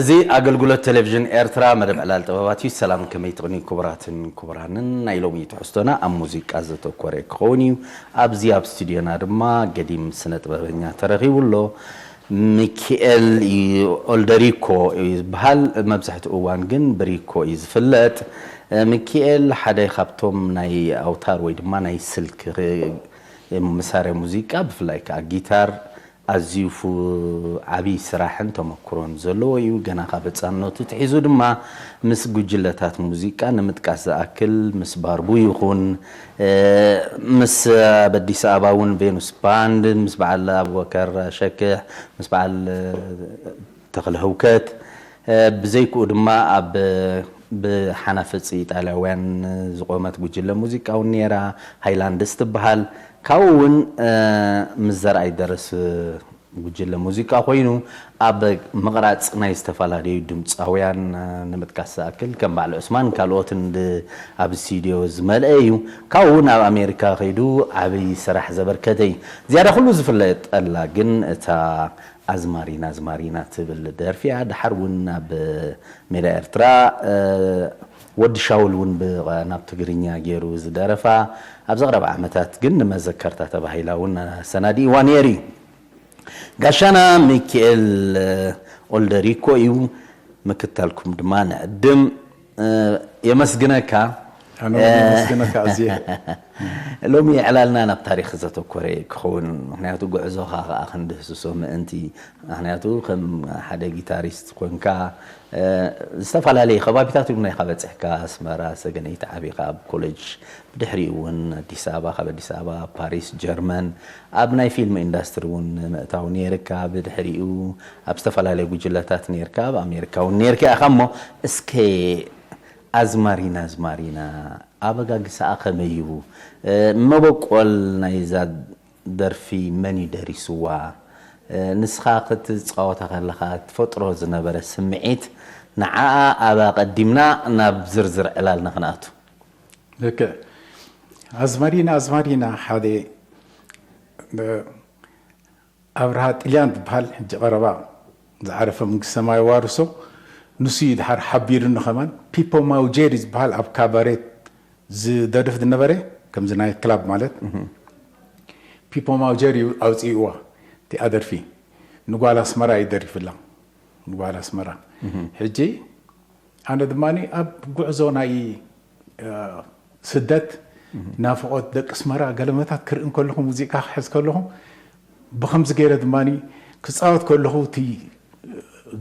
እዚ ኣገልግሎት ቴሌቪዥን ኤርትራ መደብ ዕላል ጥበባት እዩ። ሰላም፣ ከመይ ትቕንዩ ክቡራትን ክቡራንን? ናይ ሎሚ ትሕዝቶና ኣብ ሙዚቃ ዘተኮረ ክኸውን እዩ። ኣብዚ ኣብ ስቱድዮና ድማ ገዲም ስነ ጥበበኛ ተረኺቡ ኣሎ። ሚኪኤል እዩ፣ ኦልደሪኮ እዩ ዝበሃል። መብዛሕትኡ እዋን ግን ብሪኮ እዩ ዝፍለጥ። ሚኪኤል ሓደ ካብቶም ናይ ኣውታር ወይ ድማ ናይ ስልክ መሳርያ ሙዚቃ፣ ብፍላይ ከዓ ጊታር ኣዝዩ ፉ-፣ ዓብዪ ስራሕን ተመኩሮን ዘለዎ እዩ። ገና ካብ ህፃንነቱ ትሒዙ ድማ ምስ ጉጅለታት ሙዚቃ፣ ንምጥቃስ ዝኣክል ምስ ባርቡ ይኹን፣ እ፣ ምስ ኣብ ኣዲስ ኣበባ እውን ቬኑስ ባንድ፣ ምስ በዓል ኣቡበከር ሸክሕ፣ ምስ በዓል፣ እ፣ ተኽለ ህውከት፣ እ፣ ብዘይክኡ ድማ ኣብ፣ ብሓናፍፂ ኢጣልያውያን ዝቖመት ጉጅለ ሙዚቃ እውን ነይራ፣ ሃይላንድስ ትበሃል። ካብኡ እውን፣ እ፣ ምስ ዘርኣይ ደረስ ጉጅለ ሙዚቃ ኮይኑ፣ ኣብ ምቕራፅ ናይ ዝተፈላለዩ ድምፃውያን፣ እ፣ ንምጥቃስ ዝኣክል ከም በዓል ዑስማን ካልኦትን ድ-፣ ኣብ ስቱዲዮ ዝመልአ እዩ። ካብኡ እውን ኣብ ኣሜሪካ ከይዱ ዓብዪ ስራሕ ዘበርከተ እዩ። ዝያዳ ኩሉ ዝፍለጠላ ግን እታ ኣዝማሪና ኣዝማሪና ትብል ደርፊ እያ። ድሓር እውን ኣብ ሜዳ ኤርትራ፣ እ፣ ወዲ ሻውል እውን ብ-፣ ናብ ትግርኛ ገይሩ ዝደረፋ፣ ኣብ ዝቐረባ ዓመታት ግን ንመዘከርታ ተባሂላ እውን ኣሰናዲእዋ ነይሩ እዩ። ጋሻና ሚኪኤል ኦልደሪኮ እዩ። ምክታልኩም ድማ ንዕድም። እ፣ የመስግነካ። ኣነ እውን የመስግነካ ኣዝየ። ሎሚ ዕላልና ናብ ታሪኽ ዘተኮረ ክኸውን፣ ምኽንያቱ ጉዕዞኻ ከኣ ክንድህስሶ ምእንቲ። ምኽንያቱ ከም ሓደ ጊታሪስት ኮንካ፣ እ፣ ዝተፈላለየ ከባቢታት እውን ኢኻ በጺሕካ፣ ኣስመራ፣ ሰገነይቲ ዓቢኻ ኣብ ኮሌጅ፣ ብድሕሪኡ እውን ኣዲስ ኣበባ፣ ካብ ኣዲስ ኣበባ ፓሪስ፣ ጀርመን፣ ኣብ ናይ ፊልም ኢንዳስትሪ እውን ምእታው ነይርካ። ብድሕሪኡ ኣብ ዝተፈላለየ ጉጅለታት ነይርካ፣ ኣብ ኣሜሪካ እውን ነይርካ ኢኻ። እሞ እስከ ኣዝማሪና ኣዝማሪና ኣበጋግሳኣ ከመይ እዩ? እ፣ መበቆል ናይዛ ደርፊ መን እዩ ደሪስዋ? እ፣ ንስኻ ክትጻወታ ከለኻ ትፈጥሮ ዝነበረ ስምዒት፣ ንዓኣ ኣብ ኣቐዲምና ናብ ዝርዝር ዕላልና ክንኣቱ። ልክዕ። ኣዝማሪና ኣዝማሪና ሓደ፣ እ፣ ኣብርሃ ጥልያን ዝበሃል ሕጂ ቀረባ ዝዓረፈ መንግስተ ሰማይ የዋርሶ፣ ንሱ እዩ ድሓር ሓቢሩኒ ከማን። ፒፖ ማውጀሪ ዝበሃል ኣብ ካባሬት ዝደርፍ ዝነበረ፣ ከምዚ ናይት ክላብ ማለት፣ ፒፖ ማውጀሪ እዩ ኣውፂእዋ እቲኣ ደርፊ። ንጓል ኣስመራ እዩ ደሪፍላ። ንጓል ኣስመራ። ሕጂ ኣነ ድማ ኣብ ጉዕዞ ናይ፣ እ፣ ስደት፣ ናፍቖት ደቂ ኣስመራ ገለመታት ክርኢ እንከለኹ፣ ሙዚቃ ክሕዝ ከለኹ፣ ብኸምዚ ገይረ ድማ ክፃወት ከለኹ፣ እቲ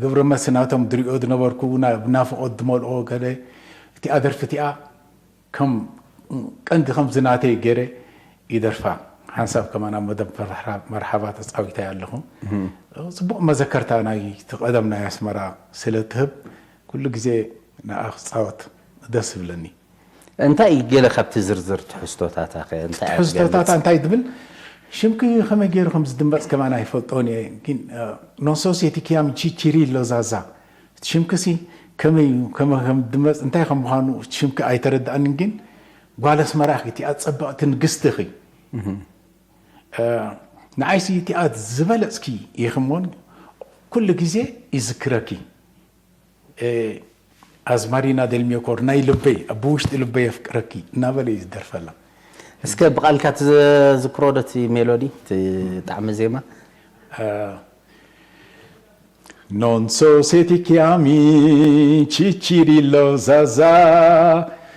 ግብረ መልሲ ናቶም ድሪኦ ዝነበርኩ፣ ና-፣ ናፍቖት ዝመልኦ ገለ፣ እቲኣ ደርፊ እቲኣ ከም ቀንዲ ከምዚ ናተይ ገይረ ይደርፋ። ሓንሳብ ከማን ኣብ መደብ መርሓ-፣ መርሓባ ተፃዊታያ ኣለኹ። ጽቡቕ መዘከርታ ናይ እቲ ቀደም ናይ ኣስመራ ስለ ትህብ፣ ኩሉ ግዜ ንኣ ክጻወት ደስ ይብለኒ። እንታይ ገለ ካብቲ ዝርዝር ትሕዝቶታታ ኸ እንታይ ትሕዝቶታታ ኣትገልጽ? እንታይ ትብል? ሽምኪ ከመይ ገይሩ ከም ዝድመጽ ከማን ኣይፈልጦን እየ። ግን፣ እ፣ ኖን ሶ ሴቲ ኪያሚ ቺቺሪሎ ዛዛ። እቲ ሽምክሲ ከመይ እዩ? ከመ-፣ ከም ዝድመጽ እንታይ ከም ምዃኑ እቲ ሽምኪ ኣይተረድኣንን። ግን ጓል ኣስመራ ኢኺ፣ እቲኣ ጸብቕቲ ንግስቲ ኢኺ። እ፣ ንዓይሲ እቲኣ ዝበለጽኪ ኢኺ እሞን ኩሉ ግዜ ይዝክረኪ። እ፣ ኣዝማሪና ደልሚዮኮር ናይ ልበይ፣ ኣብ ውሽጢ ልበይ የፍቅረኪ እናበለ እዩ ዝደርፈላ። እስከ ብቓልካ ትዝክሮ ዶ እቲ ሜሎዲ፣ እቲ ጣዕሚ ዜማ? እ፣ Non so se ti chiami Ciccirillo Zazà,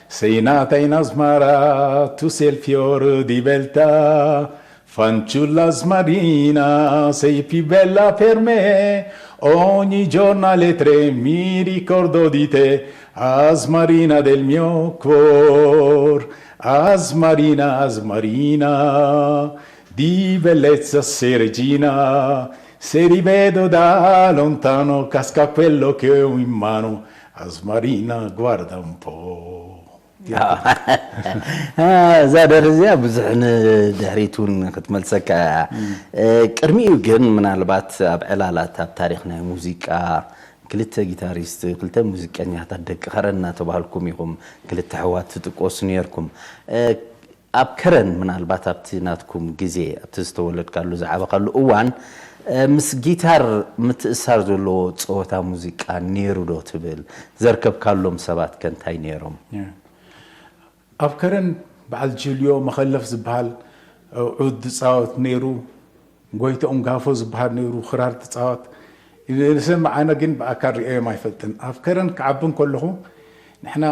sei nata in Asmara, tu sei il fiore di beltà, fanciulla smarina, sei più bella per me, ogni giorno alle tre mi ricordo di te, Asmarina del mio cuor, Asmarina, Asmarina, di bellezza sei regina, se rivedo da lontano casca quello che ho in mano, Asmarina guarda un po'. እዛ ደርፊ እዚኣ ብዙሕ ንድሕሪት እውን ክትመልሰካ እያ። እ፣ ቅድሚኡ ግን ምናልባት ኣብ ዕላላት ኣብ ታሪኽ ናይ ሙዚቃ ክልተ ጊታሪስት፣ ክልተ ሙዚቀኛታት ደቂ ከረን እናተባህልኩም ኢኹም ክልተ ኣሕዋት ትጥቀሱ ነይርኩም። እ፣ ኣብ ከረን ምናልባት ኣብቲ ናትኩም ግዜ ኣብቲ ዝተወለድካሉ ዝዓበኻሉ እዋን ምስ ጊታር ምትእሳር ዘለዎ ጸወታ ሙዚቃ ነይሩ ዶ ትብል? ዘርከብካሎም ሰባት ከ እንታይ ነይሮም? ኣብ ከረን በዓል ጁልዮ መኸለፍ ዝበሃል ዑድ ዝፃወት ነይሩ። ጎይቶኦም ጋፎ ዝበሃል ነይሩ፣ ክራር ትፃወት። ንሰምዕ፣ ኣነ ግን ብኣካል ርእዮም ኣይፈልጥን። ኣብ ከረን ክዓቢ ከለኹ ንሕና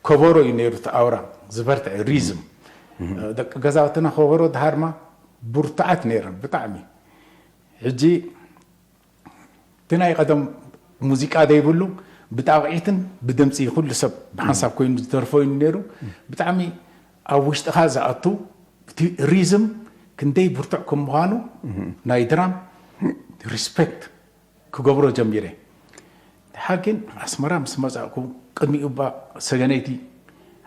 ከበሮ እዩ ነይሩ እቲ ኣውራ ዝበርትዐ ሪዝም። ደቂ ገዛውትና ከበሮ ድሃርማ ብርቱዓት ነይረን ብጣዕሚ። ሕጂ እቲ ናይ ቀደም ሙዚቃ ዘይብሉ ብጣቕዒትን ብድምፂ ኩሉ ሰብ ብሓንሳብ ኮይኑ ዝደርፎ እዩ ነይሩ። ብጣዕሚ ኣብ ውሽጥኻ ዝኣቱ እቲ ሪዝም ክንደይ ብርቱዕ ከም ምዃኑ ናይ ድራም ሪስፔክት ክገብሮ ጀሚረ። ድሓር ግን ኣስመራ ምስ መጻእኩ ቅድሚኡ እባ ሰገነይቲ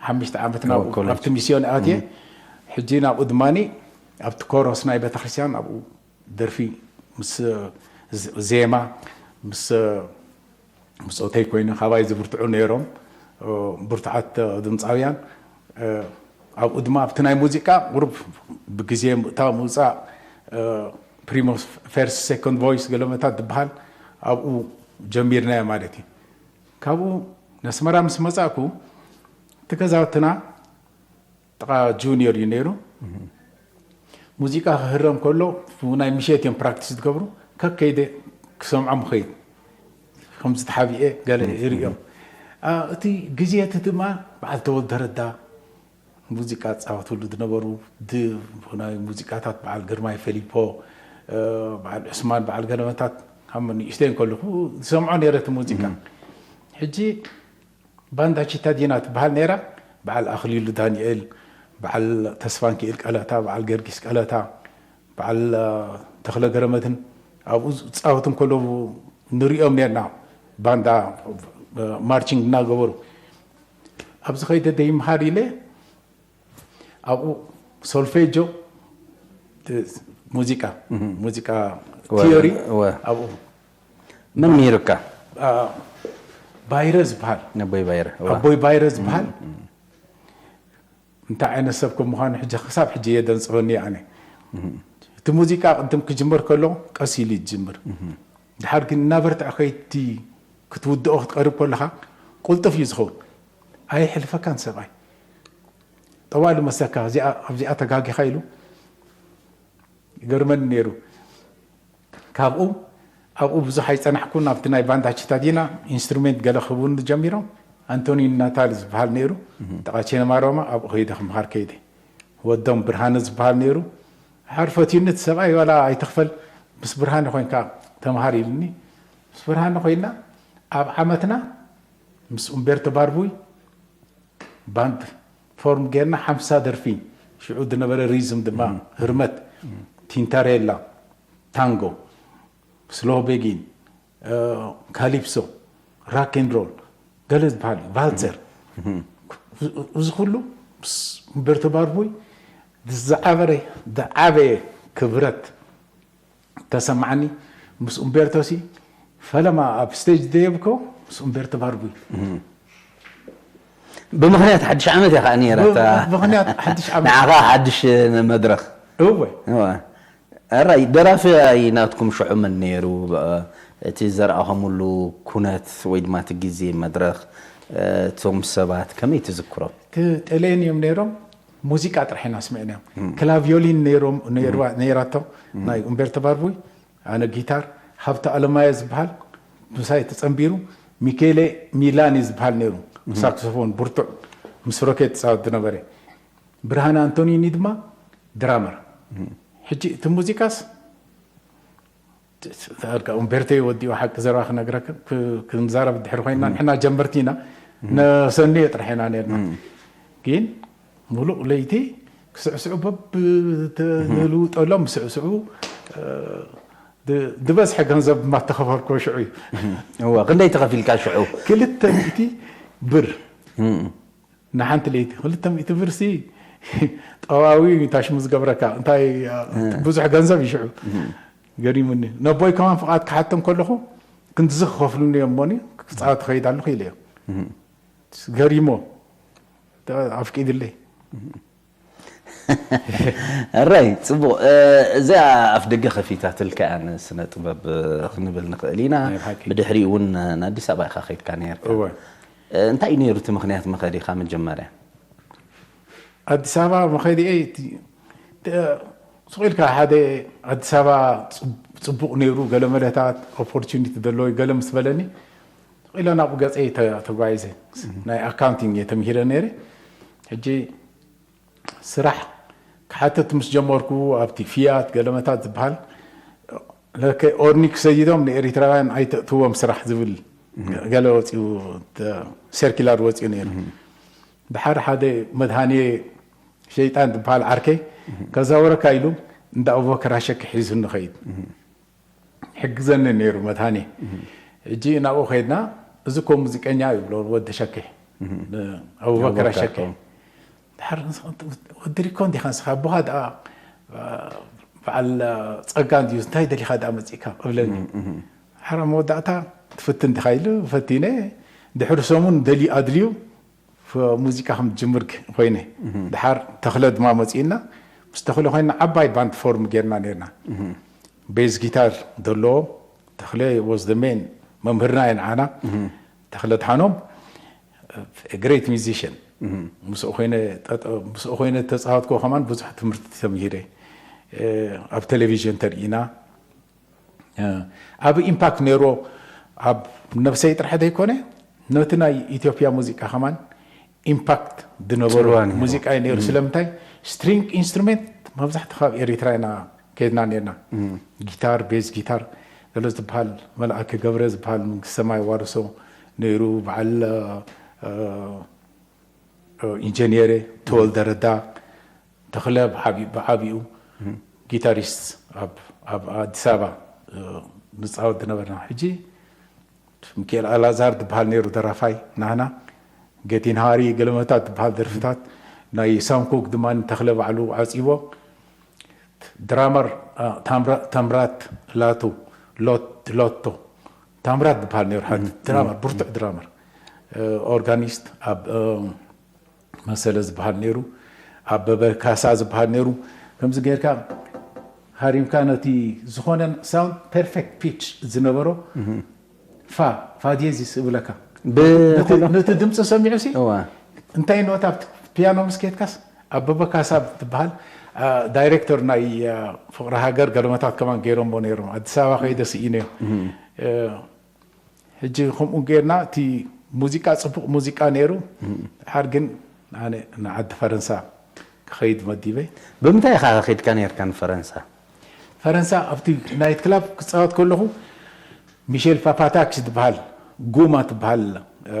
ሓሙሽተ ዓመት ናብኡ ኮሌጅ። ኣብቲ ሚስዮን ኣትየ። ሕጂ ናብኡ ድማኒ ኣብቲ ኮሮስ ናይ ቤተክርስትያን ኣብኡ ደርፊ ምስ ዜማ ምስ ብፆተይ ኮይነ ካባይ ዝብርትዑ ነይሮም ብርቱዓት ድምፃውያን። ኣብኡ ድማ ኣብቲ ናይ ሙዚቃ ቁሩብ ብግዜ እታ ምውፃእ ፕሪሞ ፈርስት ሴኮንድ ቮይስ ገለመታት ዝበሃል ኣብኡ ጀሚርናዮ ማለት እዩ። ካብኡ ነስመራ ምስ መፃእኩ እቲ ገዛውትና ጥቓ ጁኒየር እዩ ነይሩ። ሙዚቃ ክህረም ከሎ ናይ ምሸት እዮም ፕራክቲስ ዝገብሩ። ከከይደ ክሰምዖም ኸይድ ከምዚ ተሓቢኤ ገለ ይርእዮም። እቲ ግዜ እቲ ድማ በዓል ተወልደ ረዳ ሙዚቃ ዝፃወትሉ ዝነበሩ ናይ ሙዚቃታት በዓል ግርማይ ፈሊፖ፣ በዓል ዑስማን፣ በዓል ገለመታት ካብ ንእሽተይ ከለኹ ዝሰምዖ ነይረ እቲ ሙዚቃ። ሕጂ ባንዳ ቺታዲና ትበሃል ነይራ። በዓል ኣኽሊሉ ዳንኤል፣ በዓል ተስፋንኪኤል ቀለታ፣ በዓል ገርጊስ ቀለታ፣ በዓል ተኽለ ገረመትን ኣብኡ ዝፃወቱ እንከለዉ ንሪኦም ነርና። ባንዳ ማርቺንግ እናገበሩ ኣብዚ ኸይደ ደይምሃር ኢለ ኣብኡ ሶልፌጆ ሙዚቃ ሙዚቃ ቲዮሪ ኣብኡ መን ምሂሩካ? ባይረ ዝበሃል ነቦይ ባይረ ኣቦይ ባይረ ዝበሃል እንታይ ዓይነት ሰብ ከም ምዃኑ ሕጂ ክሳብ ሕጂ እየ ደንፅበኒ ኣነ። እቲ ሙዚቃ ቅድም ክጅምር ከሎ ቀስ ኢሉ ይጅምር። ድሓር ግን እናበርትዐ ከይቲ ክትውድኦ ክትቀርብ ከለኻ ቁልጥፍ እዩ ዝኸውን። ኣይሕልፈካን ሰብኣይ። ጠዋሉ መሰካ ኣብዚኣ ተጋጊኻ ኢሉ ይገርመኒ ነይሩ። ካብኡ ኣብኡ ብዙሕ ኣይፀናሕኩን። ኣብቲ ናይ ባንዳ ቺታዲና ኢንስትሩሜንት ገለ ክህቡኒ ጀሚሮም። ኣንቶኒ ናታል ዝበሃል ነይሩ፣ ጥቓ ቼነማሮማ ኣብኡ ከይደ ክምሃር ከይደ። ወዶም ብርሃነ ዝበሃል ነይሩ። ሓር ፈትዩኒ እቲ ሰብኣይ፣ ዋላ ኣይትኽፈል፣ ምስ ብርሃነ ኮይንካ ተምሃር ኢሉኒ። ምስ ብርሃነ ኮይና ኣብ ዓመትና ምስ ኡምቤርቶ ባርቡይ ባንድ ፎርም ጌርና ሓምሳ ደርፊ ሽዑ ዝነበረ ሪዝም ድማ ህርመት፣ ቲንታሬላ፣ ታንጎ፣ ስሎ ቤጊን፣ ካሊፕሶ፣ ራክ ኤንድ ሮል፣ ገለ ዝበሃል እዩ፣ ቫልሰር። እዚ ኩሉ ምስ ኡምቤርቶ ባርቡይ ዝዓበረ ዝዓበየ ክብረት ተሰማዓኒ። ምስ ኡምቤርቶ ሲ ፈለማ ኣብ ስቴጅ ደየብኮ ምስ ኡምቤርቶ ባርቡይ ብምኽንያት ሓድሽ ዓመት እያ ከዓ ነይራ እታ ብምኽንያት ሓድሽ ዓመት ንዓኻ ሓድሽ መድረኽ እወ እዋ። ኣራይ ደራፊ ኣይ ናትኩም ሽዑ መን ነይሩ? እቲ ዘርኣኸምሉ ኩነት ወይ ድማ እቲ ግዜ መድረኽ እቶም ሰባት ከመይ ትዝክሮም? እቲ ጤሌን እዮም ነይሮም። ሙዚቃ ጥራሕ ኢና ስሚዕናዮም። ክላቪዮሊን ነይሮም ነይርዋ- ነይራቶም ናይ ኡምቤርቶ ባርቡይ፣ ኣነ ጊታር፣ ሃብተ ኣለማየ ዝበሃል ምሳይ ተጸንቢሩ፣ ሚኬሌ ሚላኒ ዝበሃል ነይሩ ሳክሶፎን ብርቱዕ ምስ ሮኬት ዝጻወት ዝነበረ፣ ብርሃነ ኣንቶኒኒ ድማ ድራመር። ሕጂ እቲ ሙዚቃስ ኡምቤርቶ እዩ ወዲኡ ሓቂ ዘረባ ክነግረካ ክንዛረብ ድሕሪ ኮይና ንሕና ጀመርቲ ኢና ነሰንዮ ጥራሕ ኢና ነርና ግን ሙሉእ ለይቲ ክስዕስዑ በብ ንልውጠሎም ስዕስዑ ዝበዝሐ ገንዘብ ማተኸፈልኮ ሽዑ እዩ እዋ ክንደይ ተኸፊልካ ሽዑ ክልተ ሚእቲ ብር ንሓንቲ ለይቲ ክልተ ሚእቲ ብርሲ ጠባዊ ታሽሙ ዝገብረካ እንታይ ብዙሕ ገንዘብ ይሽዑ ገሪሙኒ ነቦይ ከማን ፍቓድ ክሓቶም ከለኹ ክንድዚ ክኸፍሉኒ እዮም እሞኒ ክፃወት ትኸይድ ኣለኹ ኢለ እዮም ገሪሞ ኣፍቂድለይ ኣራይ፣ ጽቡቕ። እ፣ እዚኣ ኣፍ ደገ ከፊታትልካ እያ ንስነ ጥበብ፣ እ፣ ክንብል ንኽእል ኢና። ናይ ብሓቂ። ብድሕሪኡ እውን ንኣዲስ ኣበባ ኢኻ ከይድካ ነይርካ። እወ። እ፣ እንታይ እዩ ነይሩ እቲ ምኽንያት መኸዲኻ መጀመርያ? ኣዲስ ኣበባ መኸዲኤ እቲ፣ ተ-፣ ስቕ ኢልካ ሓደ ኣዲስ ኣበባ ጽብ-፣ ጽቡቕ ነይሩ፣ ገለ መለታት ኦፖርቹኒቲ ዘለዎ እዩ፣ ገለ ምስ በለኒ፣ ስቕ ኢለ ናብኡ ገጸይ ተ-፣ ተጓይዘ። ናይ ኣካውንቲንግ እየ ተምሂረ ነይረ። ሕጂ ስራሕ ክሓትት ምስ ጀመርኩ፣ ኣብቲ ፊያት ገለመታት ዝበሃል፣ ለከ ኦርኒክ ሰዲዶም ንኤሪትራውያን ኣይተእትዎም ስራሕ ዝብል ገለ ወፂኡ፣ ተ-፣ ሰርኪላር ወፂኡ ነይሩ። ድሓር ሓደ መድሃንየ ሸይጣን ዝበሃል ዓርከይ፣ ከዛወረካ ኢሉ እንዳ ኣቡበከር ኣሸኪ ሒዙ ንኸይድ። ሕግዘኒ ነይሩ መድሃኔ። ሕጂ ናብኡ ከይድና፣ "እዚ እኮ ሙዚቀኛ እዩ" ይብሎ ወዲ ሸኪሕ፣ ኣቡበከር ኣቡበከር ኣሸኪሕ። እኮ። ድሓር ንስ-፣ "ወዲ ሪኮ እንዲኻ ንስኻ፣ ኣቦኻ ደኣ፣ አ፣ በዓል ጸጋ እንድዩ፣ እንታይ ደሊኻ ደኣ መጺእካ?" እብለኒ። ድሓር ኣብ መወዳእታ፣ "ትፍትን ዲኻ?" ኢሉ፣ ፈቲነ። ድሕሪ ሰሙን ደልዩ ኣድልዩ፣ ፍ-፣ ሙዚቃ ከም ጅምር ክ-፣ ኮይነ። ድሓር ተኽለ ድማ መጺእና፣ ምስ ተኽለ ኮይና ዓባይ ባንድ ፎርም ጌርና ኔርና። ቤዝ ጊታር ዘለዎ፣ ተኽለ was the main መምህርና እዩ ንዓና። ተኽለ ድሓኖም፣ ግሬት ሚዚሽን። ምስኡ ኮይነ ጠጠ-፣ ምስኡ ኮይነ ተጻወትኮ ከማን ብዙሕ ትምህርቲ ተምሂረ። እ፣ ኣብ ቴሌቪዥን ተርኢና። እ፣ ዓቢ ኢምፓክት ነይርዎ፣ ኣብ ነብሰይ ጥራሕ ዘይኮነ፣ ነቲ ናይ ኢትዮጵያ ሙዚቃ ከማን ኢምፓክት ዝነበሮ ጽልዋ ነይርዎ። ሙዚቃ እዩ ነይሩ። እም። ስለምንታይ? ስትሪንግ ኢንስትሩሜንት መብዛሕትኡ ካብ ኤሪትራ ኢና ከይድና ነይርና። እም። ጊታር፣ ቤዝ ጊታር፣ ዘሎ ዝበሃል፣ መልኣከ ገብረ ዝበሃል፣ መንግስተ ሰማይ ዋርሶ ነይሩ፣ በዓል፣ እ፣ ኢንጀኒየር ተወልደ ረዳ፣ ተኽለ ብዓቢ-፣ ብዓቢኡ ጊታሪስት ኣብ፣ ኣብ ኣዲስ ኣበባ፣ እ፣ ንጻወት ዝነበርና። ሕጂ ሚካኤል ኣላዛር ዝበሃል ነይሩ ደራፋይ ናህና፣ ገቲን ሃሪ ገለመታት ዝበሃል ደርፍታት፣ ናይ ሳምኮክ ድማ ተኽለ ባዕሉ ዓጺዎ። ድራመር፣ አ፣ ታምራ-፣ ታምራት ላቱ፣ ሎት-፣ ሎቶ። ታምራት ዝበሃል ነይሩ፣ ሓደ እም፣ ድራመር፣ እም፣ ብርቱዕ እም። ድራመር። እ፣ ኦርጋኒስት ኣብ፣ እ፣ መሰለ ዝበሃል ነይሩ። ኣበበ ካሳ ዝበሃል ነይሩ። ከምዚ ጌርካ ሃሪምካ ነቲ ዝኾነ ሳውንድ ፐርፌክት ፒች ዝነበሮ እም። ፋ፣ ፋ ዲየዚስ እብለካ። ብ-፣ ነቲ፣ ኩሉ ነቲ ድምፂ ሰሚዑ ሲ፣ እዋ። እንታይ ኖታ ኣብቲ ፒያኖ ምስ ከድካስ፣ ኣበበ ካሳ ትበሃል፣ አ፣ ዳይሬክተር ናይ፣ አ፣ ፍቕሪ ሃገር ገለመታት ከማን ገይሮምዎ ነይሮም። ኣዲስ ኣበባ ከይደ ስኢነዮ። እም። እ፣ ሕጂ ከምኡ ጌርና፣ እቲ ሙዚቃ ጽቡቕ ሙዚቃ ነይሩ። እም። ድሓር ግን ኣነ ንዓዲ ፈረንሳ ክኸይድ መዲበ። ብምንታይ ኢኻ ከይድካ ነይርካ ንፈረንሳ? ፈረንሳ ኣብቲ ናይት ክላብ ክጻወት ከለኹ፣ ሚሼል ፓፓታክስ ዝበሃል፣ ጉማ ትበሃል፣ እ፣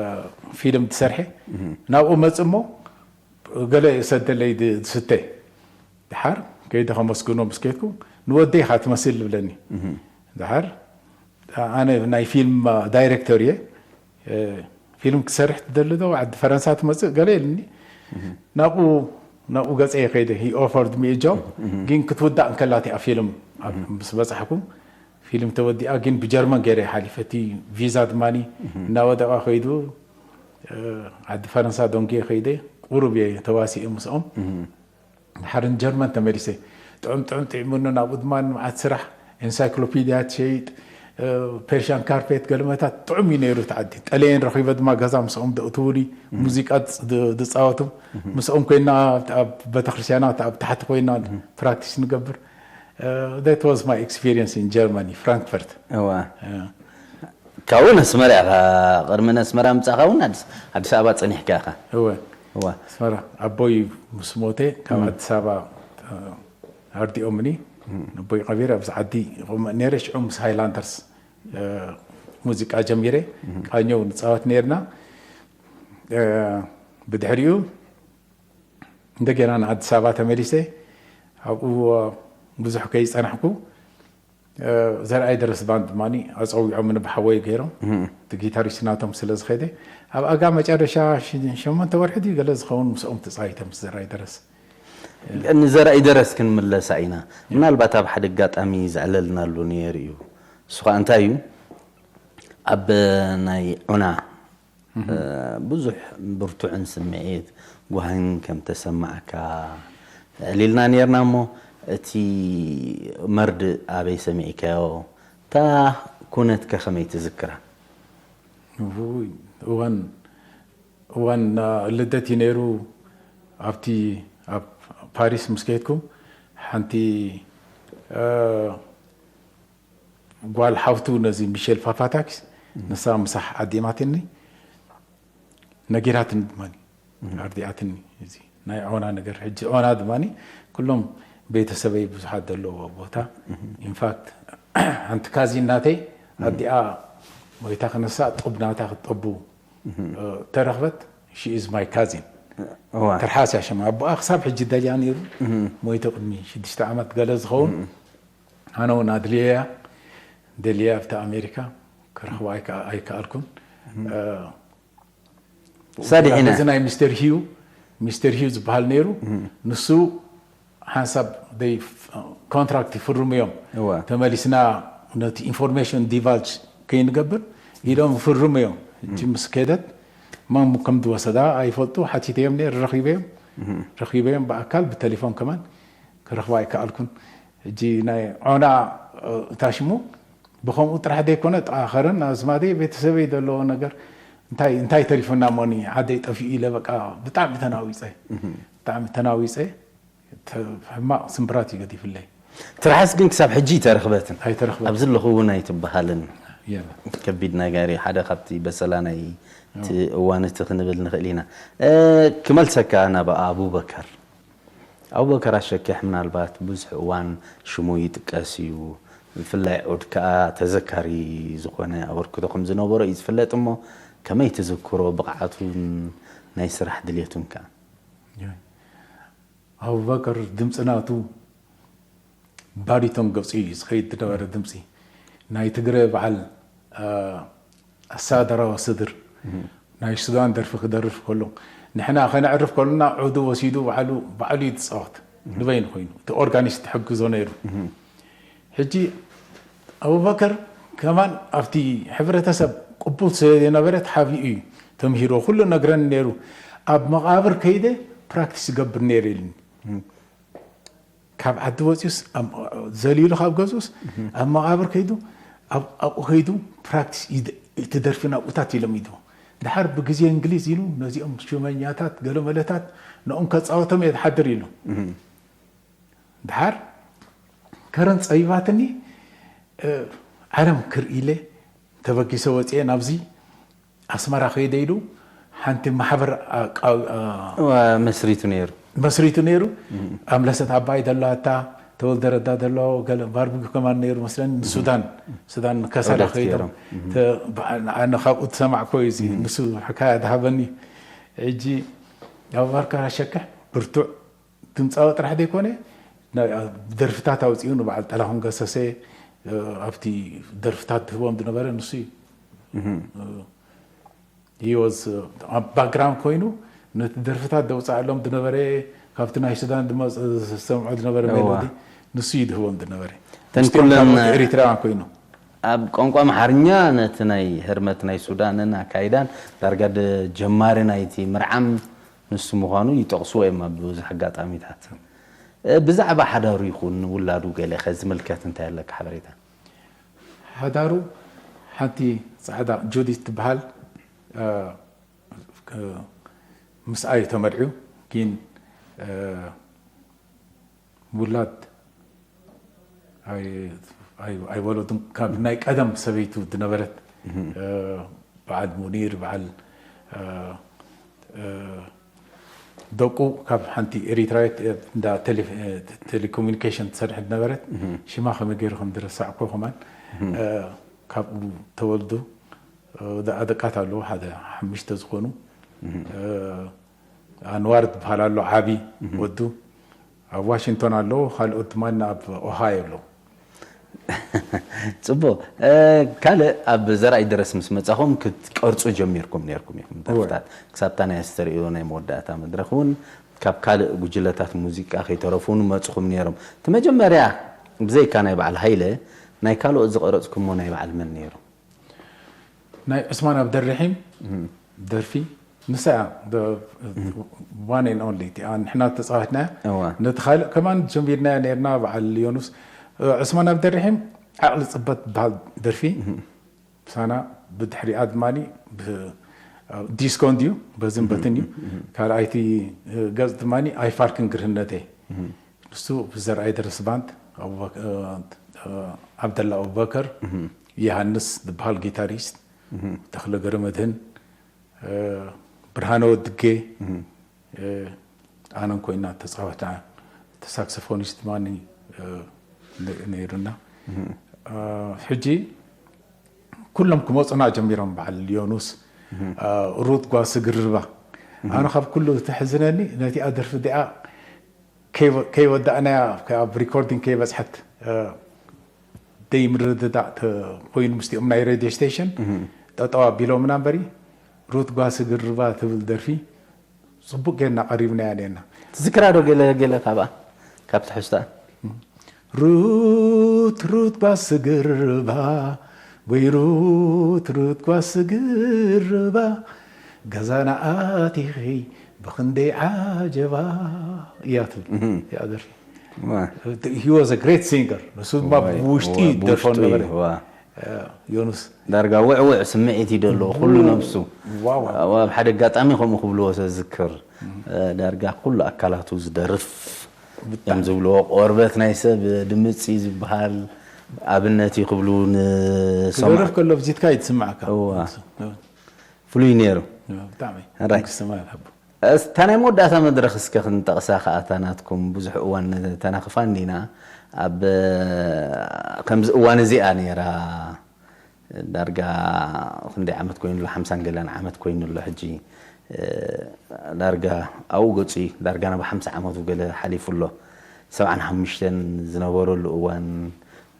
ፊልም ትሰርሐ፣ እም። ናብኡ መጽእ እሞ፣ ገለ ሰደለይ ድ-፣ ዝስተ። ድሓር ከይደ ከመስግኖ ምስ ከድኩ፣ "ንወደይ ኢኻ ትመስል" ይብለኒ። እም። ድሓር፣ ኣነ ናይ ፊልም ዳይሬክተር እየ። እ፣ "ፊልም ክትሰርሕ ትደሊ ዶ? ዓዲ ፈረንሳ ትመጽእ?" ገለ ኢሉኒ። እም። ናብኡ፣ ናብኡ ገጸ እየ ከይደ። He offered me a job። እም። ግን ክትውዳእ እንከላ እቲኣ ፊልም ኣብ፣ እም። ምስ በጻሕኩ፣ ፊልም ተወዲኣ፣ ግን ብጀርመን ገይረ እየ ሓሊፈ። እቲ ቪዛ ድማኒ እም። እናወደቐ ከይዱ፣ እ፣ ዓዲ ፈረንሳ ዶንጌ ከይደ፣ ቁሩብ እየ ተዋሲኤ ምስኦም። እም። ድሓር ንጀርመን ተመሊሰ። ጥዑም ጥዑም ጥዒሙኒ፣ ናብኡ ድማ ንመዓት ስራሕ፣ ኤንሳይክሎፒድያ ትሸይጥ፣ እ፣ ፐርሽያን ካርፔት፣ ገለመታት ጥዑም እዩ ነይሩ እቲ ዓዲ። ጠለየን ረኺበ ድማ ገዛ ምስኦም ደእትውኒ፣ እም። ሙዚቃ ዝጽ-፣ ድ-፣ ዝጻወቱ፣ እም። ምስኦም ኮይና ኣብ፣ ኣብ ቤተክርስትያናት ኣብ ታሕቲ ኮይና እም። ፕራክቲስ ንገብር። እ፣ that was my experience in Germany, ፍራንክፈርት። እዋ። እ። ካብኡ ነስመራ ኢኻ፣ ቅድሚ ነስመራ ምጻእኻ እውን ኣዲስ፣ ኣዲስ ኣበባ ጸኒሕካ ኢኻ። እወ። እዋ። ኣስመራ። ኣቦይ ምስ ሞተ፣ ካብ እም። ኣዲስ ኣበባ፣ እ፣ ኣርዲኦምኒ። እም። ኣቦይ ቀቢረ ኣብዚ ዓዲ ይቕመጥ ነይረ። ሽዑ ምስ ሃይላንደርስ፣ እ፣ ሙዚቃ ጀሚረ። እም። ቃኘው ንጻወት ነይርና። እ፣ ብድሕሪኡ እንደገና ንኣዲስ ኣበባ ተመሊሰ። ኣብኡ ብዙሕ ከይጸናሕኩ፣ እ፣ ዘርኣይ ደረስ ባንድ ድማኒ ኣጸዊዖምኒ ብሓወይ ገይሮም። እም። እቲ ጊታሪስት ናቶም ስለ ዝኸደ፣ ኣብ ኣጋ መጨረሻ ሽ-፣ ሸሞንተ ወርሒ ድዩ ገለ ዝኸውን ምስኦም ተጻዊተ ምስ ዘርኣይ ደረስ። ንዘርኣይ ደረስ ክንምለሳ ኢና። ምናልባት ኣብ ሓደ ኣጋጣሚ ዘዕለልናሉ ነይሩ እዩ። እሱ ኸኣ እንታይ እዩ? ኣብ ናይ ዑና እህ። እ፣ ብዙሕ ብርቱዕን ስምዒት ጓህን ከም ተሰማዓካ፣ ዕሊልና ኔርና እሞ፣ እቲ መርድእ ኣበይ ሰሚዕካዮ? እታ ኩነትከ ከመይ ትዝክራ? ውይ፣ እዋን እዋን ልደት እዩ ነይሩ። ኣብቲ ኣብ ፓሪስ ምስ ከድኩ ሓንቲ ጓል ሓውቱ ነዚ ሚሸል ፋፋታክስ ንሳ ምሳሕ ዓዲማትኒ ነጊራትኒ ድማ ኣርዲኣትኒ። እዚ ናይ ዖና ነገር ሕጂ ዖና ድማ ኩሎም ቤተሰበይ ብዙሓት ዘለዎ ቦታ ኢንፋክት ሓንቲ ካዚን ናተይ ኣዲኣ ወይታ ክነሳ ጡብ ናታ ክጠቡ ተረኽበት። She is my cousin። ትርሓስ እያ ሽማ። ኣቦኣ ክሳብ ሕጂ ደልያ ነይሩ። ሞይቱ ቅድሚ ሽዱሽተ ዓመት ገለ ዝኸውን። ኣነ እውን ኣድልየያ ደልያ ኣብቲ ኣሜሪካ ክረኽባ ኣይከኣልኩን። ሳዲዒና እዚ ናይ ሚስተር ሂዩ ሚስተር ሂዩ ዝበሃል ነይሩ። ንሱ ሓንሳብ ኮንትራክት ይፍርሙ እዮም። ተመሊስና ነቲ ኢንፎርሜሽን ዲቫልጅ ከይንገብር ኢሎም ይፍርሙ እዮም። እቺ ምስ ከደት መን ከም ዝወሰዳ ኣይፈልጡ። ሓቲተዮም ነይር ረኺበዮም ረኺበዮም ብኣካል ብቴሌፎን ከማን ክረኽባ ኣይከኣልኩን። ሕጂ ናይ ዖና እታ ሽሙ ብከምኡ ጥራሕ ዘይኮነ ጠኣኸርን ኣዝማደይ ቤተሰበይ ዘለዎ ነገር እንታይ እንታይ ተሪፉና ሞኒ ዓደይ ጠፊኡ ኢለ በቃ ብጣዕሚ ተናዊፀ ብጣዕሚ ተናዊፀ። ሕማቕ ስምብራት እዩ ገዲፍለይ። ትርሓስ ግን ክሳብ ሕጂ ኣይተረኽበትን። ኣይተረኽበትን። ኣብዚ ኣለኹ እውን ኣይትበሃልን። ከቢድ ነገር እዩ። ሓደ ካብቲ በሰላ ናይ እቲ እዋን እቲ ክንብል ንኽእል ኢና። ክመልሰካ ናብ ኣቡበከር። ኣቡበከር ኣሸኪሕ ምናልባት ብዙሕ እዋን ሽሙ ይጥቀስ እዩ። ብፍላይ ዑድ ከኣ ተዘካሪ ዝኾነ ኣበርክቶ ከም ዝነበሮ እዩ ዝፍለጥ እሞ ከመይ ትዝክሮ ብቕዓቱን ናይ ስራሕ ድሌቱን ከኣ? ኣቡበከር ድምፂ ናቱ ባሪቶን ገፁ እዩ ዝኸይድ ዝነበረ ድምፂ ናይ ትግረ በዓል ኣሳደራዊ ስድር ናይ ሱዳን ደርፊ ክደርፍ ከሎ ንሕና ከነዕርፍ ከሎና ዑዱ ወሲዱ ባዕሉ ባዕሉ እዩ ዝፃወት ንበይኑ ኮይኑ እቲ ኦርጋኒስት ትሕግዞ ነይሩ። ሕጂ ኣቡበከር ከማን ኣብቲ ሕብረተሰብ ቅቡል ስለ ዝነበረ ተሓቢኡ እዩ ተምሂሮ ኩሉ ነግረኒ ነይሩ። ኣብ መቓብር ከይደ ፕራክቲስ ይገብር ነይሩ ኢልኒ። ካብ ዓዲ ወፂኡስ ዘሊሉ ካብ ገዝኡስ ኣብ መቓብር ከይዱ ኣብኡ ከይዱ ፕራክቲስ እቲ ደርፊ ናብኡታት ኢሎም ኢድዎ። ድሓር ብግዜ እንግሊዝ ኢሉ ነዚኦም ሽመኛታት ገለመለታት ንኦም ከፃወቶም እየ ዝሓድር ኢሉ። ድሓር ከረን ፀቢባትኒ ዓለም ክርኢ ኢለ ተበጊሰ ወፅኤ ናብዚ ኣስመራ ከይደ ኢሉ ሓንቲ ማሕበር መስሪቱ ነይሩ። መስሪቱ ነይሩ። ኣምለሰት ኣባይ ደላታ ተወልደ ረዳ ደሎ ገለ ባርቢኪ ከማን ነይሩ መስለኒ ንሱዳን ሱዳን ከሰላ ከይዶም ንዓነ ካብኡ ዝሰማዕኮ እዩ እዚ ንሱ ሕካያ ዝሃበኒ። ሕጂ ኣቡበከር ኣሸክሕ ብርቱዕ ድምፃዊ ጥራሕ ዘይኮነ ደርፍታት ኣውፅኡ ንበዓል ጠላኹን ገሰሰ ኣብቲ ደርፍታት ዝህቦም ዝነበረ ንሱ እዩ። ኣብ ባክግራውንድ ኮይኑ ነቲ ደርፍታት ደውፃኣሎም ዝነበረ ካብቲ ናይ ሱዳን ዝሰምዖ ዝነበረ ሜሎዲ ንሱ እዩ ዝህቦም ዝነበረ። ምስቲኦም ካልኦት ኤሪትራውያን ኮይኑ ኣብ ቋንቋ ኣምሓርኛ ነቲ ናይ ህርመት ናይ ሱዳንን ኣካይዳን ዳርጋ ጀማሪ ናይቲ ምርዓም ንሱ ምዃኑ ይጠቕስዎ እዮም ኣብ ብዙሕ ኣጋጣሚታት። ብዛዕባ ሓዳሩ ይኹን ውላዱ ገለ ከ ዝምልከት እንታይ ኣለካ ሓበሬታ? ሓዳሩ ሓንቲ ፃዕዳ ጁዲት ትበሃል ምስኣይ ተመርዕዩ ግን ውላድ ኣይወለዱን። ካብ ናይ ቀደም ሰበይቱ ዝነበረት በዓል ሙኒር በዓል ደቁ ካብ ሓንቲ ኤሪትራዊት እንዳ ቴሌኮሙኒኬሽን ትሰርሕ ዝነበረት ሽማ ከመይ ገይሩ ከም ዝረሳዕኮ ከማን ካብኡ ተወልዱ ደቃት ኣለዎ ሓደ ሓሙሽተ ዝኾኑ ኣንዋር ዝበሃል ኣሎ ዓቢ ወዱ ኣብ ዋሽንግቶን ኣለዉ ካልኦት ድማ ኣብ ኦሃዮ ኣለዉ። ፅቡቅ ካልእ ኣብ ዘርኣይ ደረስ ምስ መፃኹም ክትቀርፁ ጀሚርኩም ነርኩም ኢኹም ደርፍታት ክሳብታ ናይ ኣስተርእዮ ናይ መወዳእታ መድረክ እውን ካብ ካልእ ጉጅለታት ሙዚቃ ከይተረፉ እውን መፅኹም ነይሮም እቲ መጀመርያ ብዘይካ ናይ በዓል ሃይለ ናይ ካልኦት ዝቀረፅኩሞ ናይ በዓል መን ነይሩ? ናይ ዑስማን ኣብደረሒም ደርፊ ንሳ እያ one and only እቲኣ ንሕና ተፃወትና። ነቲ ካልእ ከማን ጀሚርናዮ ነርና። በዓል ዮኑስ፣ ዑስማን ኣብደርሒም ዓቕሊ ፅበት በሃል ደርፊ ምሳና፣ ብድሕሪኣ ድማ ዲስኮ እንድዩ በዝን በትን እዩ። ካልኣይቲ ገፅ ድማ ኣይፋርክን ግርህነተይ። ንሱ ብዘርኣይ ደረስ ባንድ፣ ዓብደላ ኣቡበከር፣ ዮሃንስ ዝበሃል ጊታሪስት፣ ተኽለ ገረመድህን፣ ብርሃነ ወድጌ፣ ኣነን ኮይና ተፃወትና። ተሳክሶፎኒስት ድማ ነይሩና። ሕጂ ኩሎም ክመፁና ጀሚሮም፣ በዓል ዮኑስ፣ ሩት ጓል ስግርባ። ኣነ ካብ ኩሉ ተሕዝነኒ ነቲኣ ደርፊ እዚኣ ከይወዳእናያ፣ ኣብ ሪኮርዲንግ ከይበፅሐት ደይ ምርድዳእ ኮይኑ ምስቲኦም ናይ ሬድዮ ስቴሽን ጠጠው ኣቢሎምና እምበሪ፣ ሩት ጓል ስግርባ ትብል ደርፊ ፅቡቅ ጌርና ቀሪብናያ ኔርና። ትዝክራ ዶ ገለ ገለ ካብኣ፣ ካብ ትሕዝቶኣ? ሩት ሩት ጓል ስግርባ፣ ወይ ሩት ሩት ጓል ስግርባ፣ ገዛና ኣቲኺ ብኽንደይ ዓጀባ እያ ትብል እያ ደርፊ። He was a great singer። ንሱ ድማ ብውሽጢ ደርፎ ነበረ። ዮኑስ ዳርጋ ውዕውዕ ስምዒት እዩ ደሎ ኩሉ ነብሱ። ኣብ ሓደ ኣጋጣሚ ከምኡ ክብልዎ ተዝክር፣ ዳርጋ ኩሉ ኣካላቱ ዝደርፍ እዮም ዝብልዎ። ቆርበት ናይ ሰብ ድምፂ ዝበሃል ኣብነት እዩ ክብሉ ንሰምዕ። ክደርፍ ከሎ ብዚትካ እዩ ትስምዓካ። ፍሉይ ነይሩ። ብጣዕሚ ራይ። መንግስቲ ሰማያት ሃቦ። እታ ናይ መወዳእታ መድረኽ እስከ ክንጠቕሳ ከኣ፣ እታ ናትኩም ብዙሕ እዋን ተናኽፋ እንዲና። ኣብ ከምዚ እዋን እዚኣ ነይራ፣ ዳርጋ ክንደይ ዓመት ኮይኑ ኣሎ? ሓምሳን ገለን ዓመት ኮይኑ ኣሎ ሕጂ። ዳርጋ ኣብኡ ገጹ እዩ። ዳርጋ ናብ ሓምሳ ዓመቱ ገለ ሓሊፉ ኣሎ። ሰብዓን ሓሙሽተን ዝነበረሉ እዋን፣